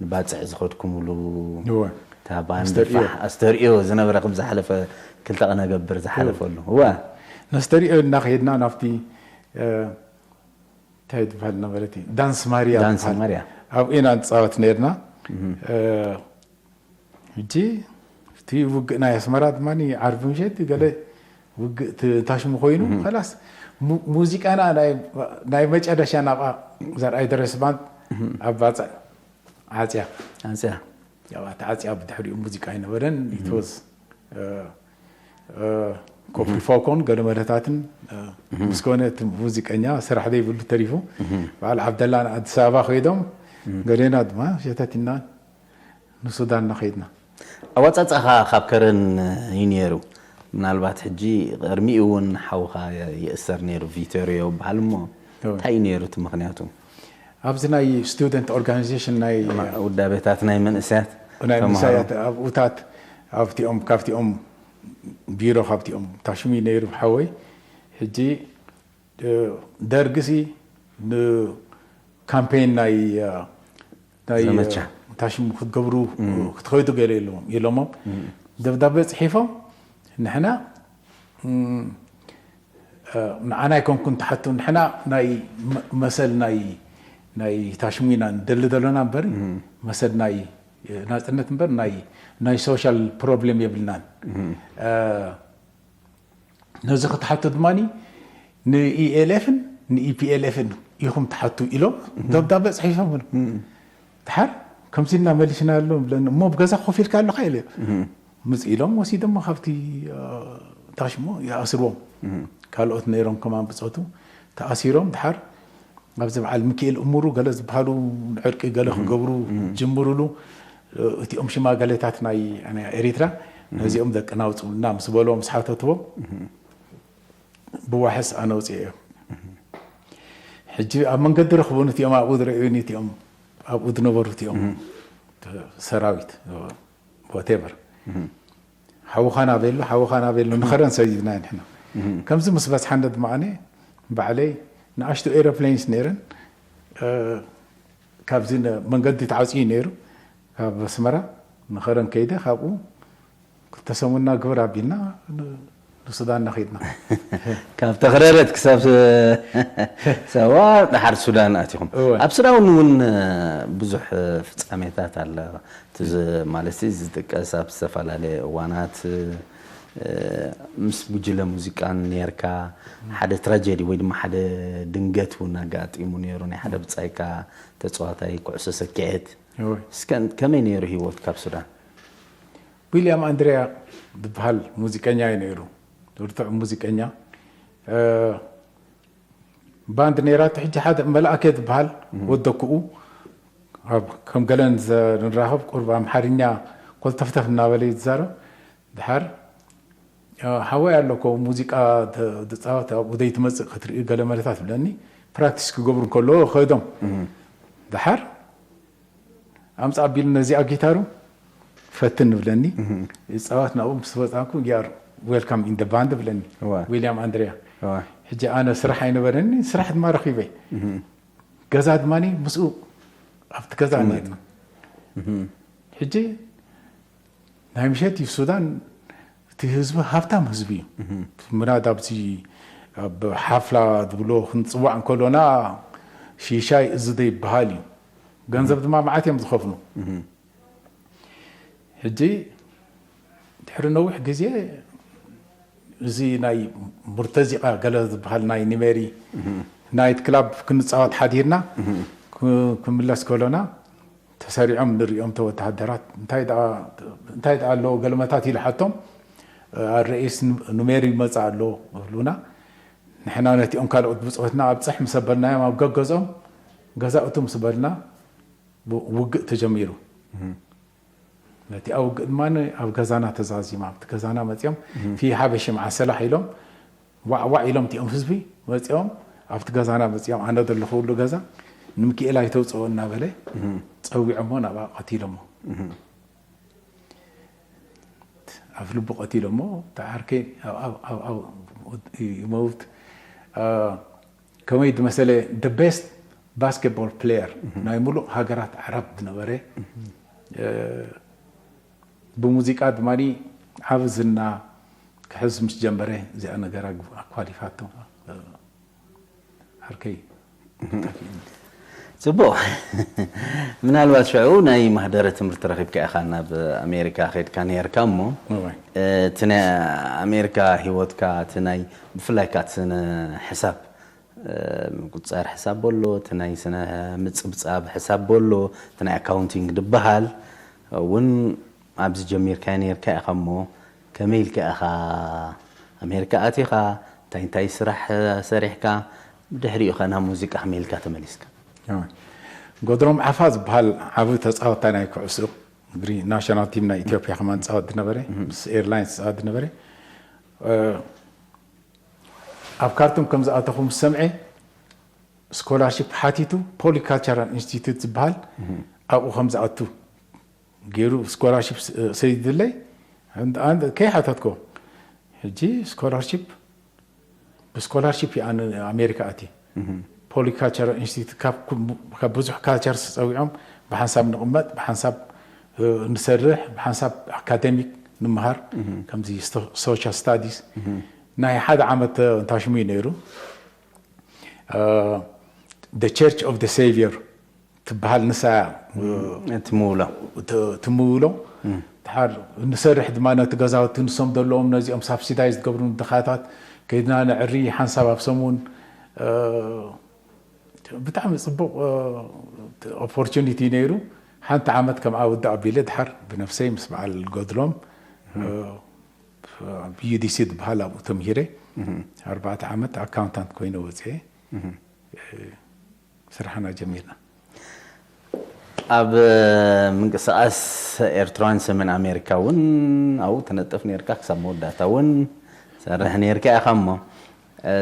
ንባጽዕ ዝኸድኩምሉ፣ እወ። እታ ባንድ ኣስተርእዮ። ፋሕ ኣስተርእዮ ዝነበረ፣ ከም ዝሓለፈ ክልተ ቀነ ገብር ዝሓለፈሉ። እወ። ነስተርእዮ እናኸድና ናብቲ፣ እ፣ እንታይ ትበሃል ነበረት? ዳንስ ማርያ ዳንስ ትበሃል። ማርያ። ኣብኡ ኢና ንጻወት ነርና። እ፣ ሕጂ እቲ ውግእ ናይ ኣስመራ ድማ ዓርቢ ምሸት ገለ ውግእ ት-፣ ታሽሙ ኮይኑ፣ ከላስ፣ mu-፣ ሙዚቃና ናይ፣ ናይ መጨረሻ ናብኣ ዘርኣይ ደረስ ባንድ ኣብ ባጽዕ ዓጽያ። ዓጽያ። ያው ኣቲ ዓጽያ ብድሕሪኡ ሙዚቃ ኣይነበረን። It was፣ እ፣ እ፣ ኮፍሪ ፋልኮን ገለ መደታትን፣ እ፣ ምስ ኮነ እቲ ሙዚቀኛ ስራሕ ዘይብሉ ተሪፉ። በዓል ዓብደላን ኣዲስ ኣበባ ከይዶም፣ ገሌና ድማ ሸተት ኢልና ንሱዳን እናኸድና። ኣወጻጽኣኻ ካብ ከረን እዩ ነይሩ። ምናልባት ሕጂ ቅድሚኡ እውን ሓውኻ ይእሰር ነይሩ፣ ቪቶሪዮ ይበሃል እሞ፣ እወ። እንታይ እዩ ነይሩ እቲ ምኽንያቱ? ኣብዚ ናይ ስቱደንት ኦርጋናይዜሽን ናይ ውዳቤታት ናይ መንእሰያት ናይ ተማሃሮ። መንእሰያት ኣብኡታት ኣብቲኦም፣ ካብቲኦም ቢሮ፣ ካብቲኦም ታሽሙ ነይሩ ሓወይ። ሕጂ እ፣ ደርግሲ ንካምፔን ናይ፣ እ፣ ናይ፣ ዘመቻ። እ፣ ታሽሙ ክትገብሩ፣ እም። ክትኸይዱ ገለ ኢሎሞም፣ ኢሎሞም። እም። ደብዳቤ ጽሒፎም፣ ንሕና፣ እም፣ እ፣ ንዓና ኣይኮንኩን ትሓቱ፣ ንሕና ናይ መ-፣ መሰል ናይ፣ ናይ ታሽሙ ኢና ንደሊ ዘለና እምበር፣ እም። መሰል ናይ፣ እ፣ ናጽነት እምበር ናይ፣ ናይ ሶሻል ፕሮብሌም የብልናን። እም። እ፣ ነዚ ክትሓቱ ድማ ንኢኤልኤፍን ንኢፒኤልኤፍን ኢኹም ትሓቱ ኢሎም እም። ደብዳቤ ጽሒፎም። እም። ድሓር ከምዚ ኢልና መሊስናሎም ብለን፣ እሞ ብገዛ ኮፍ ኢልካ ኣለኻ ኢለ። እም። ምጽ ኢሎም ወሲዶሞ ካብቲ፣ እ፣ ታሽሞ ይኣስርዎም። እም። ካልኦት ነይሮም ከማን ብጾቱ ተኣሲሮም ድሓር ኣብዚ በዓል ሚኪኤል እምሩ ገለ ዝበሃሉ ዕርቂ ገለ እም። ክገብሩ እም። ጅምሩሉ፣ እቲኦም ሽማገሌታት ናይ፣ ናይ ኤሪትራ እም። ነዚኦም ደቅና ኣውጽኡልና ምስ በልዎም፣ ምስ ሓተትዎም፣ እም። ብዋሕስ ኣነ ኣውጽኤ እዮም። እም። ሕጂ ኣብ መንገዲ ረኽቡን እቲኦም ኣብኡ ዝረእዩኒ፣ እቲኦም ኣብኡ ዝነበሩ እቲኦም እም። ሰራዊት፣ ዋቴቨር። እም። ሓውኻ ናበይ ኣሎ፣ ሓውኻ ናበይ ኣሎ፣ ንኸረን ሰዲድና ንሕና። እም። ከምዚ ምስ በጽሓና ድማ ኣነ ባዕለይ ንኣሽቱ ኤሮፕሌንስ ነይረን፣ እ፣ ካብዚ ነ-፣ መንገዲ ተዓጽዩ ነይሩ፣ ካብ ኣስመራ ንኸረን ከይደ፣ ካብኡ ክልተ ሰሙንና ግብር ኣቢልና ን-፣ ንሱዳን እናኸድና። ካብ ተኽረረት ክሳብ ስ-፣ ሰዋ ድሓር ሱዳን ኣቲኹም። እወ። ኣብ ሱዳን እውን ብዙሕ ፍጻሜታት ኣለ። እቲ ዝ-፣ ማለት እዚ ዝጥቀስ ኣብ ዝተፈላለየ እዋናት ምስ ጉጅለ ሙዚቃን ኔርካ፣ ሓደ ትራጀዲ ወይ ድማ ሓደ ድንገት እውን ኣጋጢሙ ነይሩ፣ ናይ ሓደ ብጻይካ ተጻዋታይ ኩዕሶ ሰኪዔት። እወ። እስከ ከመይ ነይሩ ህይወትካ ኣብ ሱዳን? ዊልያም ኣንድሪያ ዝበሃል ሙዚቀኛ እዩ ነይሩ። ብርቱዕ ሙዚቀኛ። እ፣ ባንድ ነይራቱ። ሕጂ ሓደ መልኣከ ዝበሃል ወደኩኡ፣ ኣብ ከም ገለን ዘ-፣ ንራኸብ፣ ቁሩብ ኣምሓርኛ ኮልተፍተፍ እናበለ እዩ ዝዛረብ። ድሓር፣ እ፣ ሓወይ ኣሎ እኮ ሙዚቃ ተ-፣ ትጻወት፣ ኣብኡ ዘይትመጽእ ክትርኢ ገለ መለታት ብለኒ። ፕራክቲስ ክገብሩ እንከለዉ ከዶም። ድሓር ኣምጻ ኣቢሉ ነዚኣ ጊታሩ ፈትን ብለኒ። ይጻወት ናብኡ ምስ ፈጻምኩ፣ "You are welcome in the band" ብለኒ። እዋ። ዊልያም ኣንድሪያ። እዋ። ሕጂ ኣነ ስራሕ ኣይነበረኒ፣ ስራሕ ድማ ረኺበ። ገዛ ድማ ምስኡ ኣብቲ ገዛ ትቕመጥ። ነርና። ሕጂ ናይ ምሸት እዩ ሱዳን፣ እቲ ህዝቢ ሃብታም ህዝቢ እዩ። ምናድ ኣብዚ ኣብ ሓፍላ ዝብሎ ክንጽዋዕ እንከሎና ሺሻይ እዚ ዘይበሃል እዩ። ገንዘብ ድማ መዓት እዮም ዝኸፍሉ። ሕጂ ድሕሪ ነዊሕ ግዜ እዚ ናይ ሙርተዚቃ ገለ ዝበሃል ናይ ኒሜሪ ናይት ክላብ ክንጻወት ሓዲርና ክ-፣ ክምለስ ከሎና ተሰሪዖም ንሪኦም፣ ተወተሃደራት። "እንታይ ደኣ፣ እንታይ ደኣ ኣለዎ ገለመታት?" ኢሉ ሓቶም። "ኣረኤስ ኑ-፣ ኑሜሪ ይመጽእ ኣሎ" እብሉና። ንሕና ነቲኦም ካልኦት ብጾትና ኣብጽሕ ምስ ኣበልናዮም፣ ኣብ ገገዝኦም፣ "ገዛ እቱ" ምስ በልና፣ ው-፣ ውግእ ተጀሚሩ። ነቲኣ ውግእ ድማ ኣብ ገዛና ተዛዚማ፣ ኣብቲ ገዛና መጺኦም፣ "ፊ ሓበሺ መዓ ሰላሕ" ኢሎም፣ ዋዕ ዋዕ ኢሎም፣ እቲኦም ህዝቢ መጺኦም ኣብቲ ገዛና መጺኦም፣ ኣነ ዘለኹሉ ገዛ፣ "ንምኪኤል ኣይተውጽኦ" እናበለ ጸዊዖሞ፣ ናብኣ ቀቲሎሞ። ኣፍ ልቡ ቀቲሎሞ፣ ተዓርከይ ኣብ፣ ኣብ፣ ኣብ፣ ኣብ ይመውት። አ፣ ከመይ ዝመሰለ the best basketball player ናይ ሙሉእ ሃገራት ዓረብ ዝነበረ፣ እ፣ ብሙዚቃ ድማ ዓቢ ዝና ክሕዝ ምስ ጀመረ፣ እዚኣ ነገር ኣግ-፣ ኣኳሊፋቶ። ዓርከይ፣ ጠፊእኒ። ጽቡቕ። ምናልባት ሽዑ ናይ ማህደረ ትምህርቲ ረኺብካ ኢኻ ናብ ኣሜሪካ ኸይድካ ነይርካ እሞ፣ እዋይ። እ፣ እቲ ናይ ኣሜሪካ ህይወትካ፣ እቲ ናይ፣ ብፍላይ ከኣ እቲ ስነ ሕሳብ፣ እ፣ ምቁጽጻር ሕሳብ በሎ፣ እቲ ናይ ስነ ምጽብጻብ ሕሳብ በሎ፣ እቲ ናይ ኣካውንቲንግ ዝበሃል እውን ኣብዚ ጀሚርካዮ ነይርካ ኢኻ እሞ፣ ከመይ ኢልካ ኢኻ ኣሜሪካ ኣቲኻ? እንታይ እንታይ ስራሕ ሰሪሕካ? ብድሕሪኡ ኸ ናብ ሙዚቃ ከመይ ኢልካ ተመሊስካ? እወ። ጎድሮም ዓፋ ዝበሃል ዓቢ ተጻዋታይ ናይ ኩዕሶ እግሪ ናሽናል ቲም ናይ ኢትዮጵያ ከማን ጻወት ዝነበረ፣ ምስ ኤርላይንስ ጻወት ዝነበረ፣ እ፣ ኣብ ካርቱም ከም ዝኣተኹ ምስ ሰምዐ፣ ስኮላርሺፕ ሓቲቱ፣ ፖሊካልቸራል ኢንስቲትዩት ዝበሃል ኣብኡ ከም ዝኣቱ ገይሩ፣ ስኮላርሺፕ ስ-፣ ሰዲድለይ። ኣን-፣ ኣን-፣ ከይሓተትኮ፣ ሕጂ ስኮላርሺፕ፣ ብስኮላርሺፕ እየ ኣነ ኣሜሪካ ኣትየ። ፖሊካልቸራል ኢንስቲትዩት ካብ ኩ-፣ ካብ ብዙሕ ካልቸርስ ጸዊዖም፣ ብሓንሳብ ንቕመጥ፣ ብሓንሳብ፣ እ፣ ንሰርሕ፣ ብሓንሳብ ኣካደሚክ ንምሃር፣ ከምዚ ስቶ-፣ ሶሻል ስታዲስ። ናይ ሓደ ዓመት፣ እ፣ እንታሽሙ እዩ ነይሩ። እ፣ The Church of the Savior ትበሃል ንሳ፣ እ፣ ትምውሎ። ት-፣ ትምውሎ። ድሓር ንሰርሕ ድማ ነቲ ገዛውቲ ንሶም ዘለዎም ነዚኦም ሳብሲዳይዝ ዝገብሩ ድኻታት ከይድና ነዕሪ ሓንሳብ ኣብ ሰሙን፣ እ፣ ብጣዕሚ ጽቡቕ፣ እ፣ ኦፖርቹኒቲ ነይሩ። ሓንቲ ዓመት ከም ኣውዳእ ኣቢለ ድሓር ብነፍሰይ ምስ በዓል ጎድሎም፣ እ፣ ኣብ ዩ ዲ ሲ ዝበሃል ኣብኡ ተምሂረ። ኣርባዕተ ዓመት ኣካውንታንት ኮይነ ወፅኤ። እ፣ ስራሕና ጀሚርና። ኣብ ምንቅስቓስ ኤርትራውያን ሰሜን ኣሜሪካ እውን ኣብኡ ትነጥፍ ነይርካ፣ ክሳብ መወዳእታ እውን ትሰርሕ ነይርካ ኢኻ። እሞ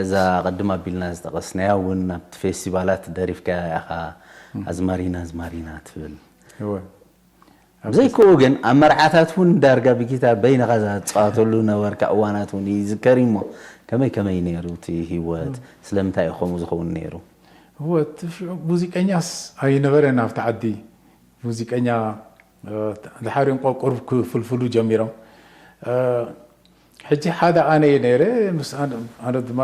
እዛ ቅድም ኣቢልና ዝጠቐስናያ እውን ኣብቲ ፌስቲቫላት ደሪፍካያ ኢኻ፣ ኣዝማሪና ኣዝማሪና ትብል። እወ። ኣብ ብዘይክኡ ግን ኣብ መርዓታት እውን ዳርጋ ብጊታር በይንኻ እዛ ትጻወተሉ ነበርካ እዋናት እውን ይዝከር እዩ። እሞ ከመይ ከመይ ነይሩ እቲ ህይወት? ስለምንታይ እዩ ከምኡ ዝኸውን ነይሩ? እወ፣ እቲ ሽዑ ሙዚቀኛስ ኣይነበረን ኣብቲ ዓዲ። ሙዚቀኛ፣ እ፣ ድሓር እዮም ቁሩብ ክፍልፍሉ ጀሚሮም። እ፣ ሕጂ ሓደ ኣነ እየ ነይረ፣ ምስ ኣነ፣ ኣነ ድማ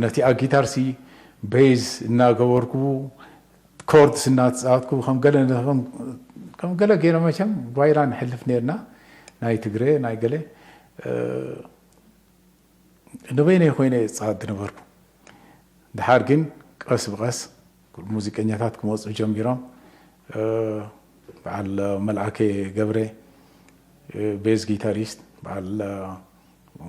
ነቲኣ ጊታርሲ፣ ቤዝ እናገበርኩ፣ ኮርድስ እናተጻወትኩ፣ ከም ገለ፣ ከም፣ ከም ገለ ገይረ መቸም ጓይላ ንሕልፍ ነይርና፣ ናይ ትግረ፣ ናይ ገለ። ንበይነይ ኮይነ እጻወት ዝነበርኩ። ድሓር ግን ቀስ ብቐስ ሙዚቀኛታት ክመጹ ጀሚሮም። በዓል መልኣከ ገብረ፣ ቤዝ ጊታሪስት፣ በዓል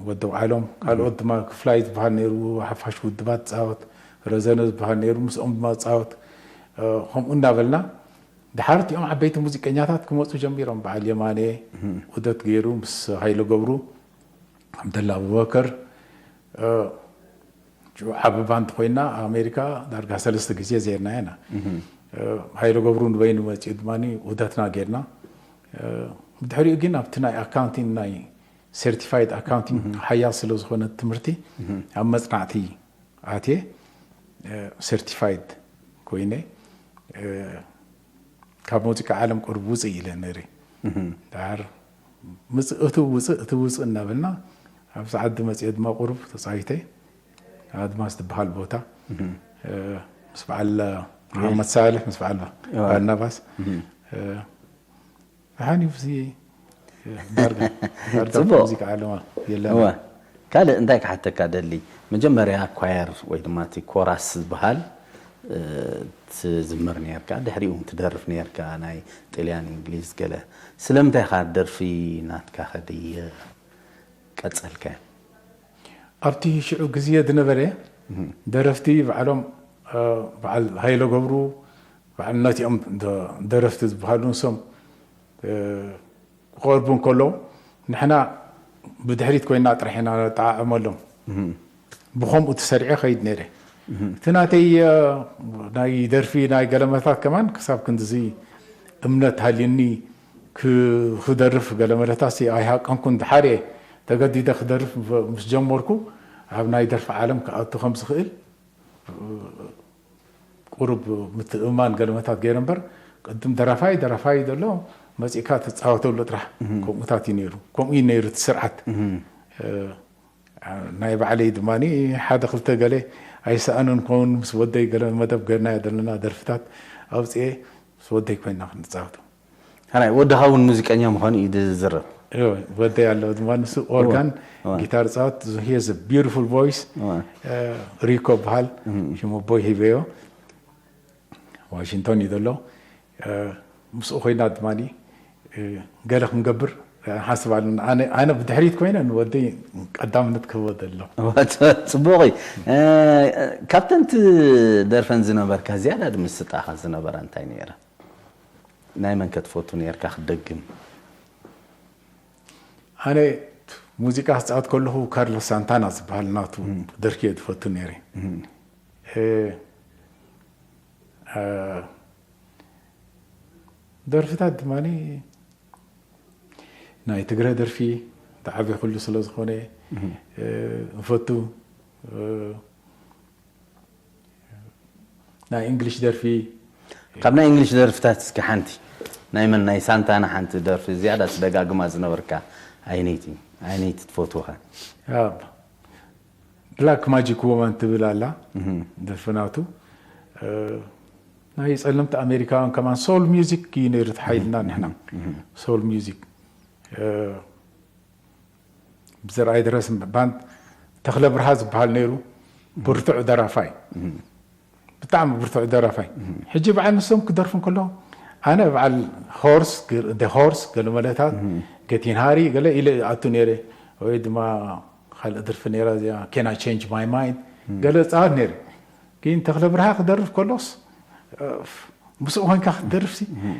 ወዲ ኣውዓሎም፣ ካልኦት ድማ ክፍላይ ዝበሃል ነይሩ፣ ሓፋሽ ውድባት ጻወት፣ ረዘነ ዝበሃል ነይሩ፣ ምስኦም ድማ ጻወት። ከምኡ እናበልና ድሓር እቲኦም ዓበይቲ ሙዚቀኛታት ክመጹ ጀሚሮም። በዓል የማነ ዑደት ገይሩ ምስ ሃይለ ገብሩ፣ ዓብደላ ኣቡበከር፣ ሽዑ ዓቢ ባንድ ኮይና ኣሜሪካ ዳርጋ ሰለስተ ግዜ ዜርና ኢና። ሃይለ ገብሩ ንበይኑ መጺኡ ድማ ዑደትና ጌርና። ብድሕሪኡ ግን ኣብቲ ናይ ኣካውንቲንግ፣ ናይ ሰርቲፋይድ ኣካውንቲንግ ሓያል ስለ ዝኾነ ትምህርቲ፣ ኣብ መጽናዕቲ ኣትየ፣ ሰርቲፋይድ ኮይነ፣ ካብ ሙዚቃ ዓለም ቁሩብ ውፅእ ኢለ ነይረ። ድሓር ምጽእ፣ እቲ ውፅእ፣ እቲ ውፅእ እናበልና ኣብዚ ዓዲ መፅየ ድማ ቁሩብ ተፃዊተ፣ ኣድማስ ዝበሃል ቦታ፣ ምስ በዓል መሓመድ ሳልሕ፣ ምስ በዓል ባርናባስ፣ ደሓን እዩ። እዚ ዳርጋ፣ ዳርጋ ጽቡቕ። ሙዚቃ ዓለማ የለን። እወ። ካልእ እንታይ ክሓተካ ደሊ? መጀመርያ ኳየር ወይ ድማ እቲ ኮራስ ዝበሃል፣ እ፣ ትዝምር ነርካ፣ ድሕሪኡ እውን ትደርፍ ነርካ፣ ናይ ጥልያን፣ እንግሊዝ ገለ። ስለምንታይ ኢኻ ደርፊ ናትካ ከድየ ቀጸልካዮ? ኣብቲ ሽዑ ግዜ ዝነበረ ደረፍቲ ባዕሎም፣ እ፣ በዓል ሃይለ ገብሩ፣ በዓል ነቲኦም ደ-፣ ደረፍቲ ዝበሃሉ ንሶም፣ እ፣ ክቐርቡ እንከለዉ፣ ንሕና ብድሕሪት ኮይና ጥራሕ ኢና ነጠዓዕመሎም። ብኸምኡ ተሰሪዐ ኸይድ ነይረ። እቲ ናተይ፣ እ፣ ናይ ደርፊ ናይ ገለመታት ከማን ክሳብ ክንድዚ እምነት ሃልዩኒ ክ-፣ ክደርፍ ገለመለታሲ ኣይሃቀንኩን። ድሓር እየ ተገዲደ ክደርፍ ምስ ጀመርኩ፣ ኣብ ናይ ደርፊ ዓለም ክኣቱ ከም ዝኽእል ቁሩብ ምትእምማን ገለመታት ገይረ እምበር፣ ቅድም ደራፋይ፣ ደራፋይ ዘሎ መጺእካ ትጻወተሉ ጥራሕ፣ ከምኡታት እዩ ነይሩ። ከምኡ እዩ ነይሩ እቲ ስርዓት። እ፣ ናይ ባዕለይ ድማ ሓደ ክልተ ገለ ኣይሰኣንን ክኸውን፣ ምስ ወደይ ገለ መደብ ገርናዮ ዘለና ደርፍታት ኣውጽኤ ምስ ወደይ ኮይና ክንጻወቶ። ሓራይ፣ ወድኻ እውን ሙዚቀኛ ምዃኑ እዩ ዝዝረብ። እዮ፣ ወደይ ኣሎ ድማ፣ ንሱ ኦርጋን፣ እዋ፣ እዋ። ጊታር ጻወት፣ he has a beautiful voice። እዋ። እ፣ ሪኮ በሃል፣ እም። ሽሙ ኣቦይ ሂበዮ። ዋሽንግቶን እዩ ዘሎ። እ፣ ምስኡ ኮይና ድማ፣ እ፣ ገለ ክንገብር፣ እ፣ ሓስብ ኣለና። ኣነ፣ ኣነ ብድሕሪት ኮይነ ንወደይ ቀዳምነት ክህቦ ዘለኹ። እዋ፣ ጽ-፣ ጽቡቕ እዩ። እ፣ ካብተን ትደርፈን ዝነበርካ ዝያዳ ዝምስጣኻ ዝነበራ እንታይ ነይራ? ናይ መን ከ ትፈቱ ነርካ ክትደግም? ኣነ ሙዚቃ ክጻወት ከለኹ ካርሎስ ሳንታና ዝበሃል ናቱ እም። ደርፊ እየ ዝፈቱ ነይረ። እም። እ፣ እ፣ ደርፍታት ድማ ናይ ትግረ ደርፊ ዝዓበየ ኩሉ ስለ ዝኾነ፣ እም። እ፣ እፈቱ። እ፣ ናይ እንግሊሽ ደርፊ። ካብ ናይ እንግሊሽ ደርፍታት እስኪ ሓንቲ፣ ናይ መን፣ ናይ ሳንታና ሓንቲ ደርፊ ዝያዳ ትደጋግማ ዝነበርካ ኣይነይቲ፣ ኣይነይቲ ትፈትወኻ? ኣብ ብላክ ማጂክ ዎማን ትብል ኣላ፣ እህ። ደርፊ ናቱ። እ፣ ናይ ጸለምቲ ኣሜሪካውያን ከማን ሶል ሚውዚክ እዩ ነይሩ እቲ ሓይልና ንሕና። እህ። ሶል ሚውዚክ። እ፣ ብዘርኣይ ድረስ ባንድ ተኽለ ብርሃ ዝበሃል ነይሩ። ብርቱዕ ደራፋይ። እህ። ብጣዕሚ ብርቱዕ ደራፋይ። እህ። ሕጂ በዓል ንሶም ክደርፉ እንከለዉ፣ ኣነ በዓል ሆርስ፣ ግ-፣ ደ ሆርስ፣ ገለ መለታት፣ እህ። ገቲን ሃሪ፣ ገለ ኢለ ኣቱ ነይረ። ወይ ድማ ካልእ ደርፊ ነይራ እዚኣ፣ Can I Change My Mind? እህ። ገለ ጻወት ነይረ። ግን ተኽለ ብርሃ ክደርፍ ከሎስ፣ እ፣ ምስኡ ኮንካ ክትደርፍሲ፣ እህ።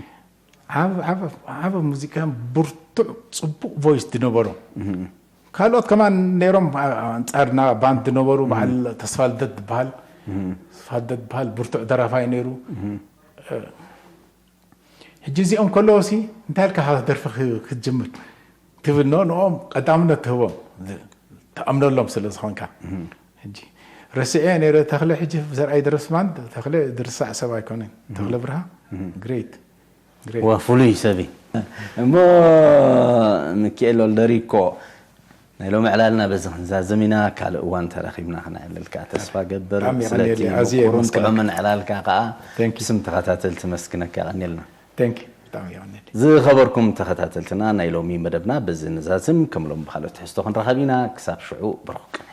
ዓብ-፣ ዓብ-፣ ዓብ ሙዚቃ ብርቱዕ ጽቡቕ ቮይስ ዝነበሮ። እህ። ካልኦት ከማን ነይሮም፣ ኣ-፣ ኣንጻርና ባንድ ዝነበሩ፣ እህ። በዓል ተስፋ ልደት ዝበሃል፣ እህ። ተስፋ ልደት ዝበሃል ብርቱዕ ደራፋይ ነይሩ። እህ። እ፣ ሕጂ እዚኦም ከለዎሲ እንታይ ኢልካ ክትደርፊ ክ-፣ ክትጅምር ትብል፣ ኖ፣ ንኦም ቀዳምነት ትህቦም፣ ዝ-፣ ትኣምነሎም ስለ ዝኾንካ። እህ። ሕጂ ረስዐ ነይረ ተኽለ፣ ሕጂ ዘርኣይ ድረስ ባንድ ተኽለ ዝርሳዕ ሰብ ኣይኮነን። እህ። ተኽለ ብርሃ፣ እህ። ግሬት። ግሬት። ዋ፣ ፍሉይ ሰብ እዩ። እሞ ሚኪኤል ወልደሪኮ፣ ናይ ሎሚ ዕላልና በዚ ክንዛዝም ኢና። ካልእ እዋን ተራኺብና ክነዕልልካ ተስፋ ገብር። ብጣዕሚ ስለቲ የቐንየለይ፣ ኣዝየ ምቁርን የመስግነካ። ጥዑምን ዕላልካ ከኣ፣ Thank you። ብስም ተኸታተልቲ መስግነካ። የቐንየልና። Thank you። ብጣዕሚ የቐንየለይ። ዝኸበርኩም ተኸታተልትና፣ ናይ ሎሚ መደብና በዚ ንዛዝም። ከም ሎም ብኻልኦት ትሕዝቶ ክንራኸብ ኢና። ክሳብ ሽዑ ብሩኽ ቅነ።